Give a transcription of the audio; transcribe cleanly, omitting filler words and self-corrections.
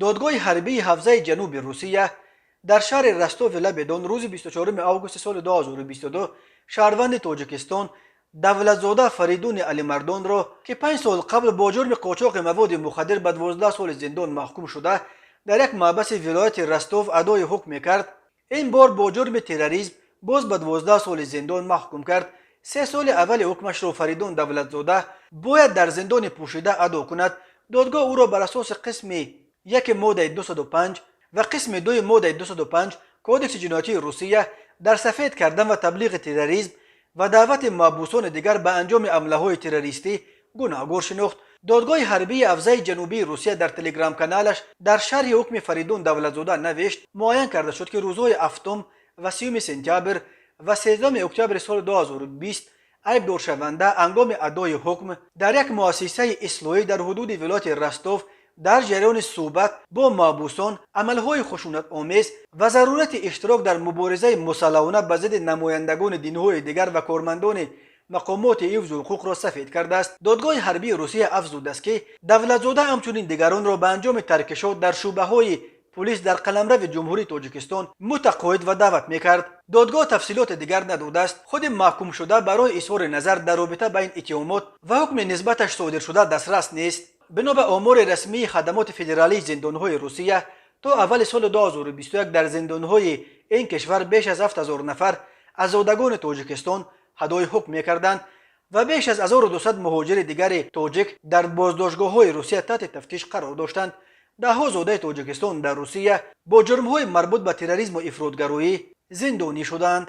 Додгоҳи ҳарбии ҳавзаи ҷануби Русия дар шаҳри Ростови лаби Дон рӯзи 24 августи соли 2022 шаҳрванди Тоҷикистон Давлатзода Фаридуни Алимардонро, ки 5 сол қабл бо ҷурми қочоқи маводи мухаддир ба 12 соли зиндон маҳкум шуда, дар як маҳбаси вилояти Ростов адои ҳукм мекард, ин бор бо ҷурми терроризм боз ба 12 соли зиндон маҳкум кард. 3 соли аввали ҳукмашро Фаридун Давлатзода бояд дар зиндони пӯшида адо кунад. Додгоҳ ӯро бар асоси қисми 1 моддаи 205 ва қисми 2 моддаи 205 Кодекси ҷиноятии Русия дар сафед кардан ва таблиғи терроризм ва даъвати маҳбусони дигар ба анҷоми амалҳои террористӣ гунаҳгор шинохт. Додгоҳи ҳарбии ҳавзаи ҷанубии Русия дар телеграм-каналаш дар шарҳи ҳукми Фаридун Давлатзода навишт: муайян карда шуд, ки рӯзҳои 7 ва 30 сентябр ва 13 октябри соли 2020 айбдоршаванда ҳангоми адои ҳукм дар як муассисаи ислоҳӣ дар ҳудуди вилояти Ростов дар ҷараёни суҳбат бо маҳбусон амалҳои хушунатомез ва зарурати иштирок дар муборизаи мусаллаҳона ба зидди намояндагони динҳои дигар ва кормандони мақомоти ҳифзу ҳуқуқро сафед кардааст. Додгоҳи ҳарбии Русия афзудааст, ки Давлатзода ҳамчунин дигаронро ба анҷоми таркишот дар шӯъбаҳои пулис дар қаламрави Ҷумҳурии Тоҷикистон мутақоид ва даъват мекард. Додгоҳ тафсилоти дигар надодааст. Худи маҳкумшуда барои изҳори назар дар робита ба ин иттиҳомот ва ҳукми нисбаташ содиршуда дастрас нест. Бино ба омори расмии Хадамоти федералии зиндонҳои Русия, то аввали соли 2021 дар зиндонҳои ин кишвар беш аз 7000 нафар аз зодагони Тоҷикистон адои ҳукм мекарданд ва беш аз 1200 муҳоҷири дигари тоҷик дар боздоштгоҳҳои Русия таҳти тафтиш қарор доштанд. Даҳҳо зодаи Тоҷикистон дар Русия бо ҷурмҳои марбут ба терроризму ифротгароӣ зиндонӣ шуданд.